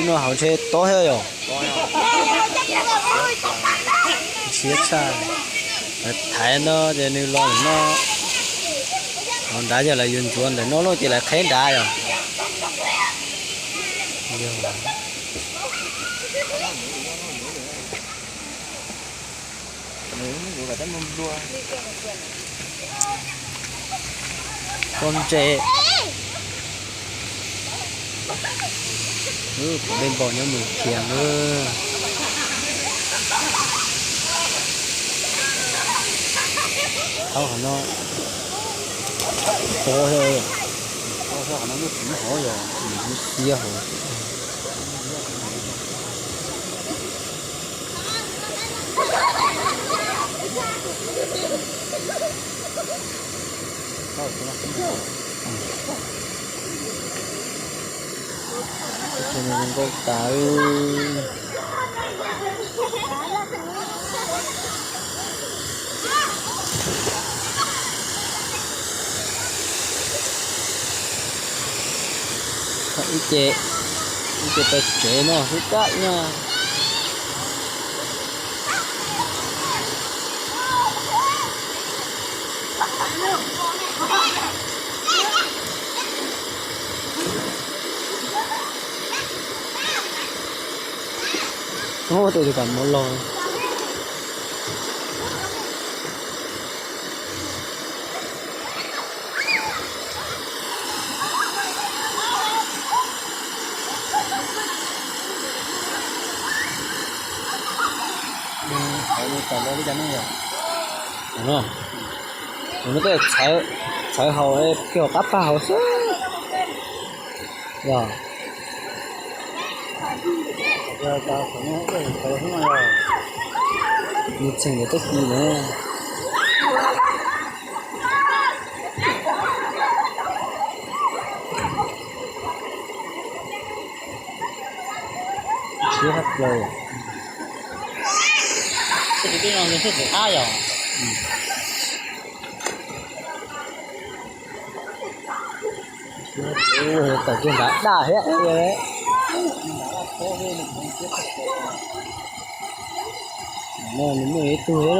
No hauv ntshe tob thiab yom. Ntshiab tshaj. Thaiv no ces nws los no. Hauv nrad yog lawv yuav ntxuav ntawm no lawm ces lawv qheb nrad yom. Pob ntseg. Kuv dej npau nyob mus khiav na. Thaub qhov no. Qhov no lub txiv hov yog xiab hov. Nkauj tas. Ib ce, ib ce pes tsev no xwb kab ib na. Tus kam mus los. Tus no tej txhawv haus, pheej qab pag haus xwb. Yog nws txheem ntawm tag kis na. Siab tshaj plaws. Tawm kiag nrad daj thiab. No nws muaj ib tug thiab.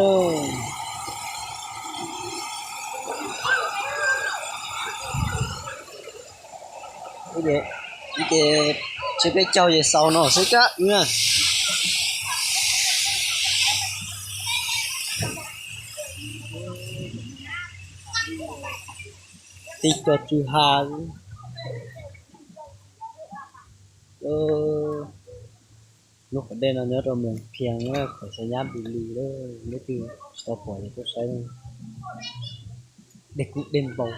Ces, ces peb caug ces xaus no xwb kab na. Tib co tsw ha. Lub qhov dej no nyob rau Moos Phias, qhov Xais Nyab Npis Lis lawm, leej twg tsis tau pom ces tuaj saib. Dej kub dej npau.